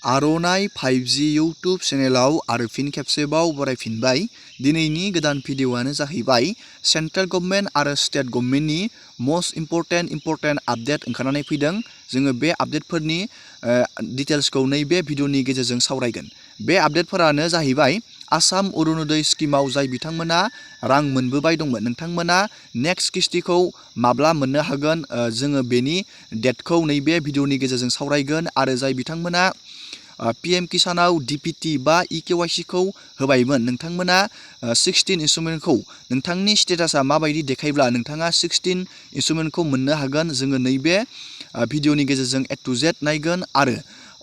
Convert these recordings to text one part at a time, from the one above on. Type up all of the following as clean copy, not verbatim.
आर'नाइ 5G YouTube चेनेलाव आरो फिन खेबसेबाव बरायफिनबाय। दिनैनि गोदान भिडिअ'आनो जाहैबाय सेन्ट्रेल गभर्नमेन्ट आरो स्टेट गभर्नमेन्टनि मस्ट इम्परटेन्ट आपडेट ओंखारनानै फैदों। जोङो बे आपडेटफोरनि डिटेल्सखौ नैबे भिडिअ'नि गेजेरजों सावरायगोन। बे आपडेटफोरानो जाहैबाय आसाम अरुणोदय स्किमाव जाय बिथांमोना रां मोनबोबाय दंमोन, नोंथांमोना नेक्स्ट किस्तिखौ माब्ला मोननो हागोन, जोङो बेनि डेटखौ नैबे भिडिअ'नि गेजेरजों सावरायगोन। आरो जाय बिथांमोना PM किसानाव DPT बा EKYC खौ होबायमोन, नोंथांमोना 16 इन्स्टलमेन्टखौ नोंथांनि स्टेटासा माबायदि देखायब्ला नोंथाङा 16 इन्स्टलमेन्टखौ मोननो हागोन, जोङो नैबे भिडिअ'नि गेजेरजों A to Z नायगोन। आरो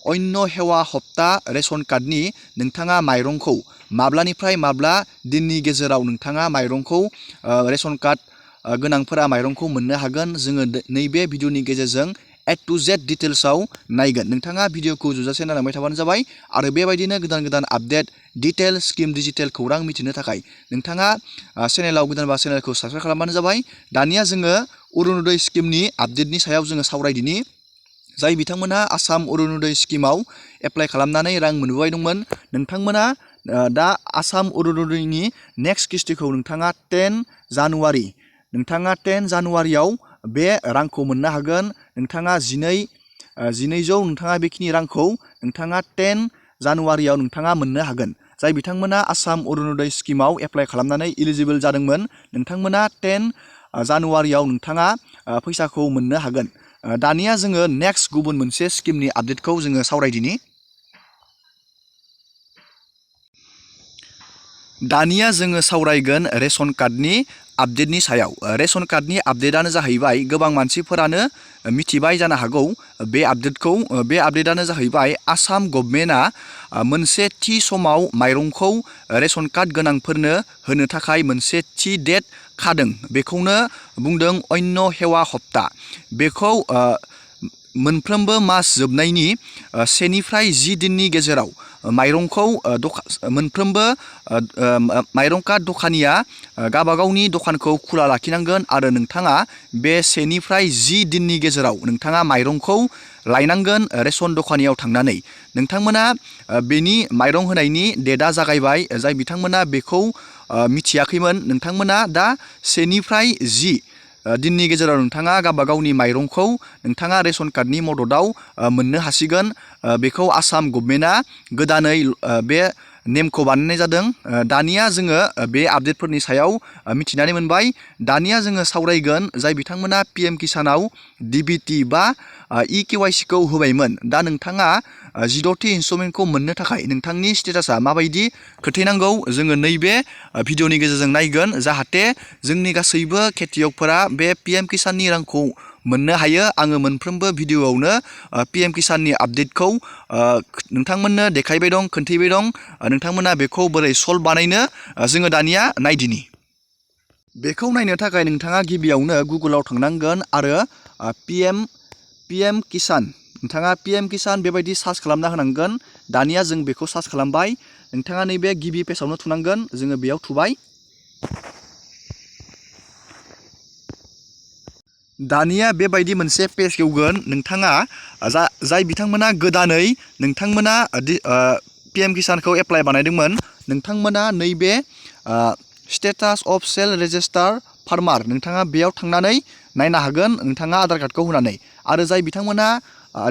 अन्य हेवा हप्ता रेशन कार्डनि नोंथाङा माइरंखौ माब्लानिफ्राय माब्ला दिननि गेजेराव नोंथाङा माइरंखौ रेशन कार्ड गोनांफोरा माइरंखौ मोननो हागोन, जोङो नैबे भिडिअ'नि गेजेरजों A to Z डिटेल्सआव नायगोन। नोंथाङा भिडिअ'खौ जोबजासे नायलांबाय थाबानो जाबाय। आरो बेबायदिनो गोदान आपडेट डिटेल स्किम डिजिटेल खौरां मिथिनो थाखाय नोंथाङा चेनेलाव गोदानबा चेनेलखौ साबस्क्राइब खालामबानो जाबाय। दानिया जोङो अरुणोदय स्किमनि आपडेटनि सायाव जोङो सावरायदिनि। जाय बिथांमोना आसाम अरुणोदय स्किमाव एप्लाइ खालामनानै रां मोनबोबाय दंमोन, नोंथांमोना दा आसाम अरुणोदयनि नेक्स्ट किस्तिखौ नोंथाङा 10 जानुवारियाव बे रांखौ मोननो हागोन। नोंथाङा 1200 नोंथाङा बेखिनि रांखौ नोंथाङा 10 जानुवारियाव नोंथाङा मोननो हागोन। जाय बिथांमोना आसाम अरुणोदय स्किमाव एप्लाइ खालामनानै इलिजिबोल जादोंमोन, नोंथांमोना 10 जानुवारियाव नोंथाङा फैसाखौ मोननो हागोन। दानिया जोङो नेक्स्ट गुबुन मोनसे स्किमनि आपडेटखौ जोङो सावरायदिनि। दानिया जोङो सावरायगोन रेशन कार्डनि आपडेटनि सायाव। रेशन कार्डनि आपडेटआनो जाहैबाय, गोबां मानसिफोरानो मिथिबाय जानो हागौ बे आपडेटखौ। बे आपडेटआनो जाहैबाय आसाम गभर्नमेन्टआ मोनसे थि समाव माइरंखौ रेशन कार्ड गोनांफोरनो होनो थाखाय मोनसे थि डेट खादों। बेखौनो बुंदों अन्य हेवा हप्ता। बेखौ मोनफ्रोमबो मास जोबनायनि 1 निफ्राय 10 दिननि गेजेराव माइरंखौ मोनफ्रोमबो माइरं कार्ड दखानिया गावबागावनि दखानखौ खुला लाखिनांगोन। आरो नोंथाङा बे 1 निफ्राय 10 दिननि गेजेराव नोंथाङा माइरंखौ लायनांगोन रेशन दखानियाव थांनानै। नोंथांमोना बेनि माइरं होनायनि डेटआ जागायबाय। जाय बिथांमोना बेखौ मिथियाखैमोन, नोंथांमोना दा 1 निफ्राय 10 दिननि गेजेराव नोंथाङा गावबागावनि माइरंखौ नोंथाङा रेशन कार्डनि मददाव मोननो हासिगोन। बेखौ आसाम गभर्नमेन्टआ गोदानै बे नेमखौ बानायनाय जादों। दानिया जोङो बे आपडेटफोरनि सायाव मिथिनानै मोनबाय। दानिया जोङो सावरायगोन जाय बिथांमोना PM किसानाव DBT बा EKYC खौ होबायमोन, दा नोंथाङा 16थि इन्स्टलमेन्टखौ मोननो थाखाय नोंथांनि स्टेटासा माबायदि खोथायनांगौ, जोङो नैबे भिडिअ'नि गेजेरजों नायगोन। जाहाथे जोंनि गासैबो खेथियकफोरा बे PM किसाननि रांखौ मोननो हायो। आङो मोनफ्रोमबो भिडिअ'आवनो PM किसाननि आपडेटखौ नोंथांमोननो देखायबाय दं, खोन्थायबाय दं। नोंथांमोना बेखौ बोरै सल्भ बानायनो जोङो दानिया नायदिनि। बेखौ नायनो थाखाय नोंथाङा गिबियावनो गुगोलाव थांनांगोन आरो PM किसान, नोंथाङा PM किसान बेबायदि सार्च खालामना होनांगोन। दानिया जों बेखौ सार्च खालामबाय। नोंथाङा नैबे गिबि पेजावनो थुनांगोन। जोङो बेयाव थुबाय। दानिया बेबायदि मोनसे पेज गेवगोन। नोंथाङा जाय बिथांमोना गोदानै नोंथांमोना PM किसानखौ एप्लाइ बानायदोंमोन, नोंथांमोना नैबे status of sale registrar former, नोंथाङा बेयाव थांनानै नायनो हागोन नोंथाङा आधार कार्डखौ होनानै। आरो जाय बिथांमोना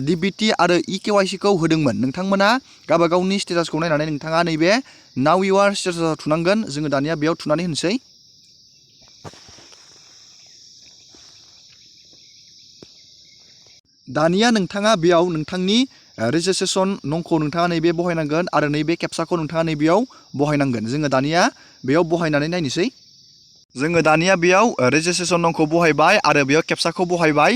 DBT आरो EKYC खौ होदोंमोन, नोंथांमोना गावबागावनि स्टेटासखौ नायनानै नोंथाङा नैबे नाउ इउआर स्टेटासाव थुनांगोन। जोङो दानिया बेयाव थुनानै होनोसै। दानिया नोंथाङा बेयाव नोंथांनि रेजिस्ट्रेसन नंखौ नोंथाङा नैबे बहायनांगोन आरो नैबे केपसाखौ नोंथाङा नैबेयाव बहायनांगोन। जोङो दानिया बेयाव बहायनानै नायनोसै। जोङो दानिया बेयाव रेजिस्ट्रेसन नंखौ बहायबाय आरो बेयाव केपसाखौ बहायबाय।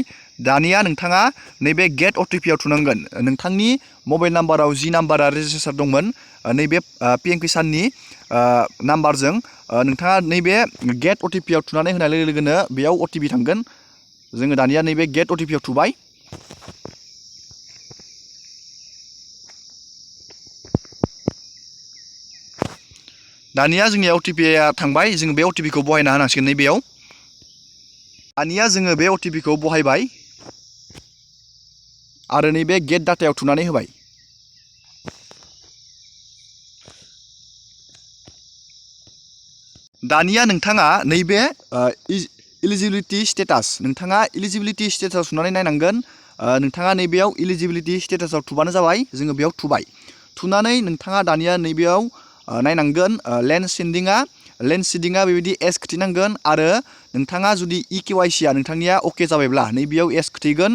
दानिया नोंथाङा नैबे गेट OTP आव थुनांगोन। नोंथांनि मबाइल नाम्बाराव जि नाम्बारा रेजिस्टार दंमोन, नैबे PM किसाननि नाम्बारजों नोंथाङा नैबे गेट OTP आव थुनानै होनाय लोगो लोगोनो बेयाव OTP थांगोन। जोङो दानिया नैबे गेट OTP आव थुबाय। दानिया जोंनि OTP-आ थांबाय। जोङो बे OTP खौ बहायना होनांसिगोन नैबेयाव। दानिया जोङो बे OTP खौ बहायबाय आरो नैबे गेट डाटायाव थुनानै होबाय। दानिया नोंथाङा नैबे इलिजिबिलिटि स्टेटास नोंथाङा इलिजिबिलिटि स्टेटास थुनानै नायनांगोन। नोंथाङा नैबेयाव इलिजिबिलिटि स्टेटासाव थुबानो जाबाय। जोङो बेयाव थुबाय। थुनानै नोंथाङा दानिया नैबेयाव नायनांगोन लेन्ड सिडिंआ बेबायदि एस खोथैनांगोन आरो नोंथाङा जुदि EKYC आ नोंथांनिया अके जाबायब्ला नैबेयाव एस खोथैगोन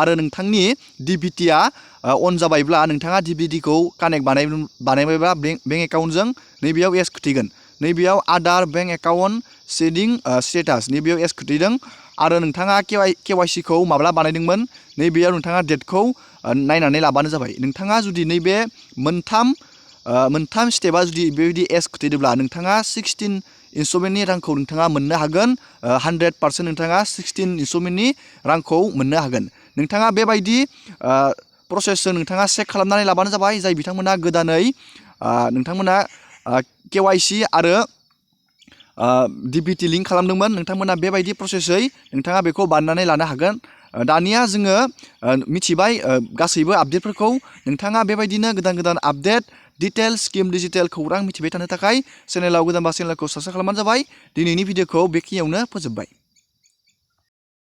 आरो नोंथांनि DBT आ अन जाबायब्ला नोंथाङा DBT खौ कानेक्ट बानायबायब्ला बेंक एकाउन्टजों नैबेयाव एस खोथैगोन। नैबेयाव आदार bank account shedding status नैबेयाव S खोथैदों आरो नोंथाङा KYC खौ माब्ला बानायदोंमोन नैबेयाव नोंथाङा डेटखौ नायनानै लाबानो जाबाय। नोंथाङा जुदि नैबे मोनथाम स्टेपआ जुदि बेबायदि एस खोथैदोंब्ला नोंथाङा 16 इनस्टलमेन्टनि रांखौ नोंथाङा मोननो हागोन। 100% नोंथाङा 16 इनस्टलमेन्टनि रांखौ मोननो हागोन। नोंथाङा बेबायदि प्रसेसजों नोंथाङा चेक खालामनानै लाबानो जाबाय। जाय बिथांमोना गोदानै नोंथांमोना KYC आरो DBT लिंक खालामदोंमोन नोंथांमोना बेबायदि प्रसेसै नोंथाङा बेखौ बानायनानै लानो हागोन। दानिया जोङो मिथिबाय गासैबो आपडेटफोरखौ। नोंथाङा बेबायदिनो गोदान आपडेट डिटेल स्किम डिजिटेल खौरां मिथिबाय थानो थाखाय चेनेलाव गोदानबा चेनेलखौ साबस्क्राइब खालामबानो जाबाय। दिनैनि भिडिअखौ बेखिनियावनो फोजोबबाय।